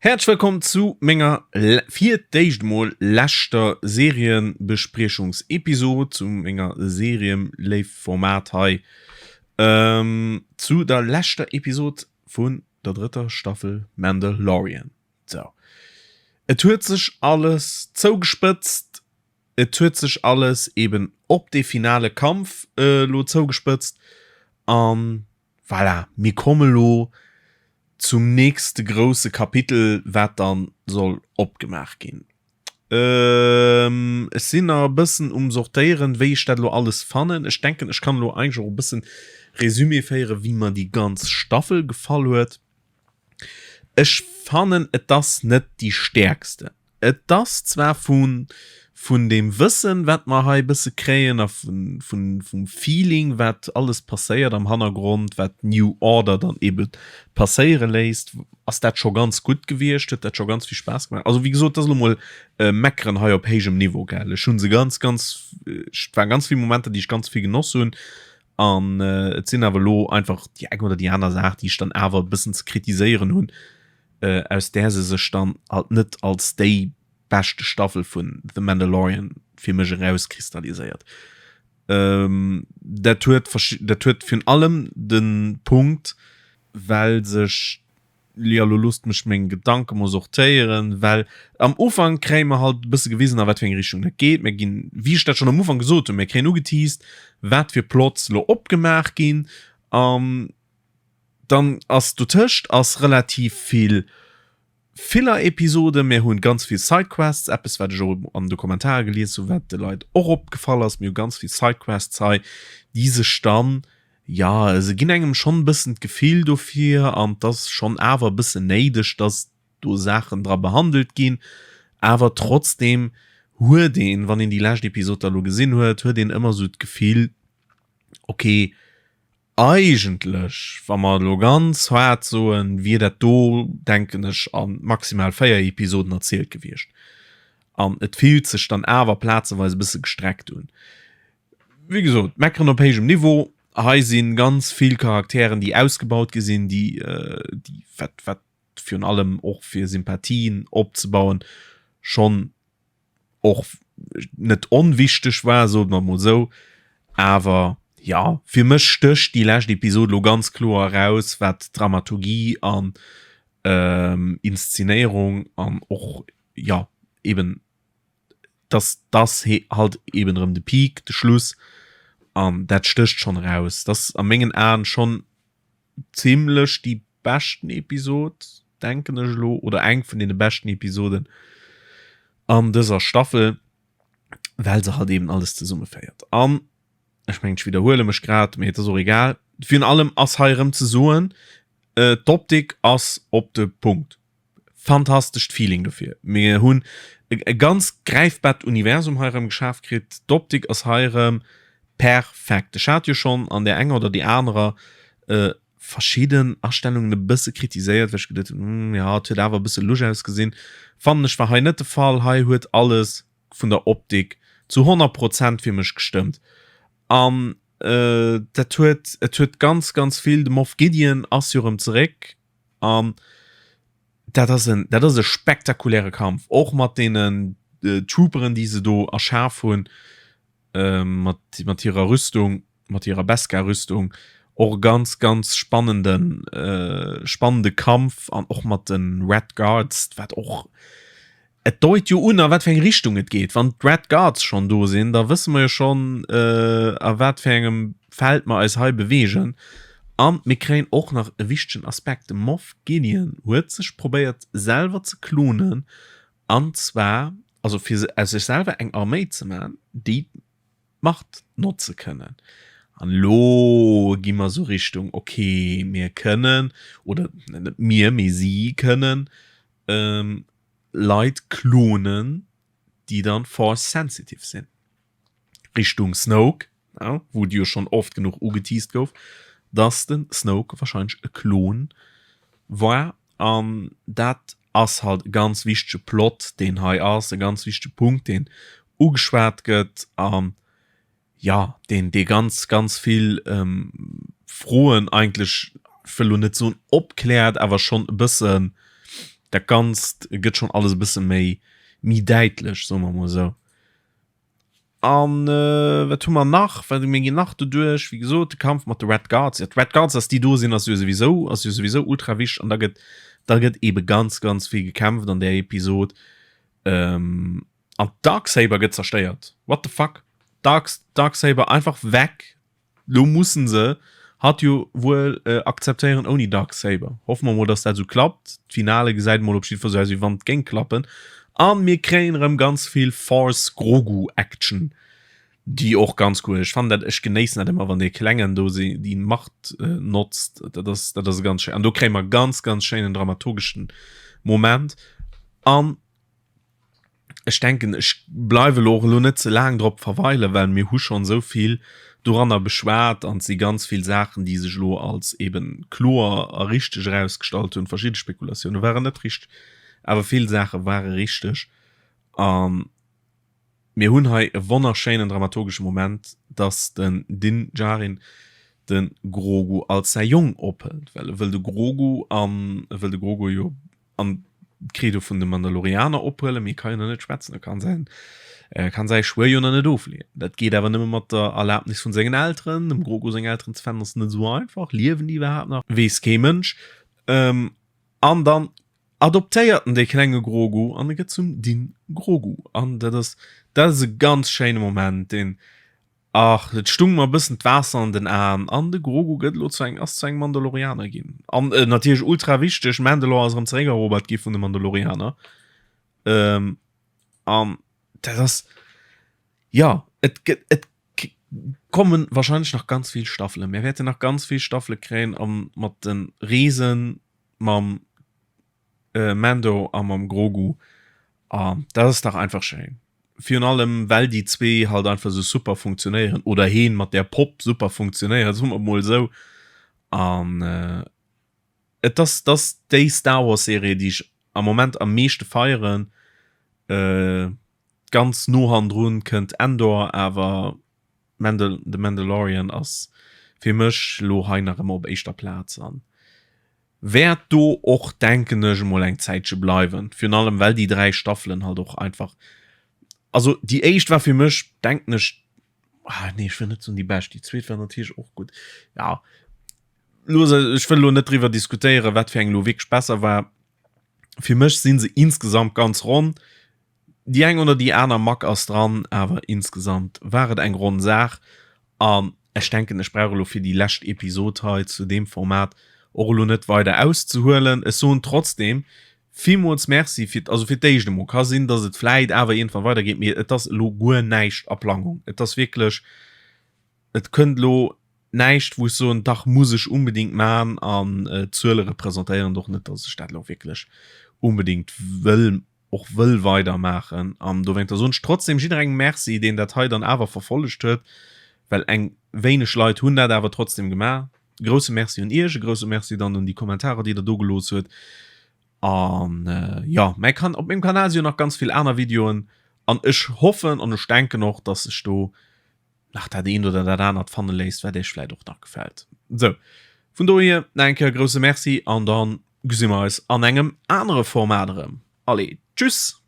Häerzlech wëllkomm zu menger fir d'éischt emol leschter Serienbespriechungsepisod, zu menger Serienléif-Format hei, zu der leschter Episod vun der drëtter Staffel Mandalorian. Sou, et huet sech alles zougespëtzt, et huet sech alles eben op dee finale Kampf elo zougespëtzt an voilà, mir komme lo zum nächste grousse Kapitel, wat dann soll opgemaach ginn. Ech sinn nach e bëssen um sortéieren, wéi ech dat elo alles fannen. Ech denken, ech kann elo eigentlech och e bëssen Resumé féieren, wéi mer déi ganz Staffel gefall huet. Ech fannen, et ass net déi stäerkste. Et ass zwar vu vun deem Wëssen, wat mer hei e bësse kréien a vun vun vum Feeling, wat alles passéiert am Hannergrond, wat d'New Order dann eebe passéiere léisst, ass dat scho ganz gutt gewiescht, huet dat scho ganz vill Spaass gemaach. Also wéi gesot, dat ass elo mol Meckeren hei op héijem Niveau, gell. Ech hu se ganz, ganz, et waren ganz vill Momenter, déi ech ganz vill genoss hunn an et sinn awer elo einfach déi eng oder déi aner Saach, déi ech dann awer e bëssen ze kritiséieren hunn. aus där se sech dann halt net als déi beschte Staffel vun The Mandalorian fir mech erauskristalliséiert. Dat huet dat huet virun allem de Punkt, well sech, jo lo loosst mech meng Gedanke mol sortéieren, well am Ufank kréie mer halt e bësse gewisen a wat fir eng Richtung dat geet. Mir ginn, wéi ech dat schonn am Ufank gesot hunn, mir kréien ugeteased, wat fir Plots lo opgemaach ginn an Dann ass dotëscht ass relativ vill Filler-Episoden, mir hunn ganz vill Sidequests, eppes wat ech och an de Kommentare gelies hunn, wat de Leit och opgefall ass, mir hu ganz vill Sidequests hei, déi sech dann, jo, se ginn engem schonn e bëssen d'Gefill dofir an 't ass schonn awer e bëssen néideg, dass do Saachen dra behandelt ginn, awer trotzdem huet een, wann een déi lescht Episod da lo gesinn huet, huet een ëmmer esou d'Gefill, okay, Eigentlech, wa mer elo ganz haart soen, wier dat do, denken ech, a maximal 4 Episoden erzielt gewiescht. An et fillt sech dann awer plazeweis e bësse gestreckt un. Wéi gesot, meckeren op héijem Niveau. Hei si ganz vill Charakteren, déi ausgebaut gi sinn, déi, déi, wat, wat virun allem och fir Sympathien opzebauen, schonn och net onwichteg war, soe mer mol esou. Awer jo, fir mech stécht déi lescht Episod elo ganz kloer eraus, wat Dramaturgie an Inszenéierung an och, jo, eben dass dass halt eben erëm de Peak, de Schluss an dat stécht schonn eraus. Dat ass a mengen Aen schonn zimlech déi beschten Episod, denken ech elo, oder eng vun deene beschten Episoden an dëser Staffel, well se halt eben alles zesummeféiert. An ech mengen, ech widderhuele mech grad, mee et ass och egal. Virun allem ass hei erëm ze soen, d'Optik ass op de Punkt. Fantastescht Feeling dofir. Mir hunn e ganz gräifbart Universum hei erëm geschaf kritt. D'Optik ass hei erëm perfekt. Ech hat jo schonn an där enger oder déi anerer verschidden Astellungen e bësse kritiséiert, well ech geduet hunn, hm, jo, et huet awer e bësse lusch ausgesinn. Fannen ech war hei net de Fall. Hei huet alles vun der Optik zu 100 Prozent fir mech gestëmmt. An dat huet, et huet ganz, ganz vill, de Moff Gideon ass jo erëm zeréck An dat ass en, dat ass e spektakuläre Kampf, och mat deenen Trooperen, déi se do erschaf hunn, mat, mat hirer Rüstung, mat hirer Beskar-Rüstung. Och e ganz, ganz spannenden, spannende Kampf an och mat de Red Guards, wat och Et deut jo un, a wat fir eng Richtung et geet. Wann d'Red Guards schonn do sinn, da wësse mer jo schonn, a wat fir engem Feld mer eis hei beweegen. A mir kréien och nach e wichtegen Aspekt, De Moff Gideon huet sech probéiert selwer ze klonen, an zwar, also fir aus sech selwer eng Arméi ze maachen, déi d'Macht notze kënnen. An elo gi mer esou Richtung, okay, mir kënnen, oder net mir, mee si kënnen, Leit klonen, déi dann force sensitive sinn. Richtung Snoke, ja, wou et jo schonn oft genuch ugeteased gouf, dass de Snoke wahrscheinlech e Klon war. An dat ass halt e ganz wichtege Plot, deen hei ass, e ganz wichtege Punkt, deen ugeschwat gëtt. An jo, deen, dee ganz, ganz vill Froen eigentlech, ech wëll elo net soen opkläert, awer schonn e bëssen. Dat Ganzt gëtt schonn alles e bësse méi, méi däitlech, soe mer emol esou. An wat hu mer nach? Wat, mir ginn nach doduerch, wéi gesot, de Kampf mat de Red Guards. Ja, d'Red Guards, dass déi do sinn, ass jo souwisou, ass jo souwisou ultra wichteg. An da gëtt, da gëtt eebe ganz, ganz vill gekämpft an där Episod. Ähm, an d'Darksaber gëtt zerstéiert. What the fuck? Dark, Darksaber einfach weg. Lo mussen se hatt jo wuel akzeptéieren ouni Darksaber. Hoffe mer mol dass dat esou klappt. D'Finale gesäit mol op jiddwer Fall sou aus wéi wann et géing klappen. An mir kréien erëm ganz vill Force Grogu Action déi och ganz cool. Ech fannen dat, ech genéissen dat ëmmer wann dee klengen do si déi Macht notzt. Dat ass dat ass ganz schéin. An do kréie mer ganz ganz schéinen dramaturgeschen Moment an Ech denken, ech bleiwe lo och elo net ze laang drop verweilen, well mir hu schonn esou vill doranner beschwat an et si ganz vill Saachen, déi sech elo als eebe kloer a richteg erausgestallt hunn. Verschidde Spekulatioune waren net richteg, awer vill Saache ware richteg. A mir hunn hei e wonnerschéinen dramaturgesche Moment, dass den Din Djarin de Grogu als säi Jong ophëlt, well e wëll de Grogu an e wëll de Grogu jo an d'Credo vun de Mandalorianer ophuelen, mee e ka jo nach net schwätzen, e kann säin, e kann säi Schwuer jo nach net ofleeën. Dat geet awer nëmme mat der Erlaabnis vun sengen Elteren. Dem Grogu seng Elteren ze fannen ass net esou einfach, liewen déi iwwerhaapt nach? Weess kee Mënsch. An dann adoptéiert en dee klenge Grogu an e gëtt zum Din Grogu. An dat ass, dat ass e ganz schéine Moment, deen Ach, et stung mer e bëssen d'Waasser an den Aen an de Grogu gëtt elo zu engem, ass zu engem Mandalorianer ginn. An äh, natierlech ultra wichteg, Mandalore ass erëm zeréckerobert gi vun de Mandalorianer. Ähm, an dat ass, ja, et gëtt, et kommen wahrscheinlech nach ganz vill Staffelen. Mir wäerten nach ganz vill Staffele kréien an mat de Reesen mam äh, Mando a mam Grogu. An dat ass dach einfach schéin. Virun allem well déi zwee halt einfach sou super funktionéieren oder heen mat där Popp super funktionéiert, soe mer mol esou. An et ass, et ass déi Star Wars Serie déi ech am Moment am meeschte feieren. Ganz no hannendrun kënnt Andor, awer Mandal The Mandalorian ass fir mech lo hei nach ëmmer op éischter Plaz an Wäert do och, denken ech emol, eng Zäitche bleiwen, virun allem well déi 3 Staffelen halt och einfach, also déi éischt war fir mech, denken ech, ah nee, ech wëll net soen déi bescht, déi zweet war natierlech och gutt, ja, looss, ech wëll elo net driwwer diskutéieren, wat fir eng elo wierklech besser war. Fir mech si se insgesamt ganz ronn. Déi eng oder déi aner Mack ass dran, awer insgesamt war et eng ronn Saach an ech denken, ech brauch elo fir déi lescht Episod hei zu deem Format och elo net weider auszehuelen. Ech soen trotzdem villmools Merci fir, also fir d'éischt emol, ka sinn, dass et vläit awer iergendwann weidergeet, mee et ass elo guer näischt a Plangung. Et ass wierklech, et kënnt elo näischt, wou ech soen, dach muss ech unbedingt man an d'Zuele representéieren et och net, dass ech dat elo wierklech unbedingt wëll och wëll weider maachen an dowéinter soen ech trotzdem jidderengem Merci deen dat hei dann awer verfollegt huet, well eng wéineg Leit hunn dat awer trotzdem gemaach. Grousse Merci un iech, e grousse Merci dann un déi Kommentarer déi der do gelooss huet an jo mäi Kan op mengem Kanal si jo nach ganz vill aner Videoen an ech hoffen an ech denken och dass sech do nach dat eent oder dat anert fanne léisst, wat iech vläit och nach gefält. Sou, vun dohier nach eng Kéier e grousse Merci an dann gesi mer eis an engem anere Format erëm. Allez, tschüss!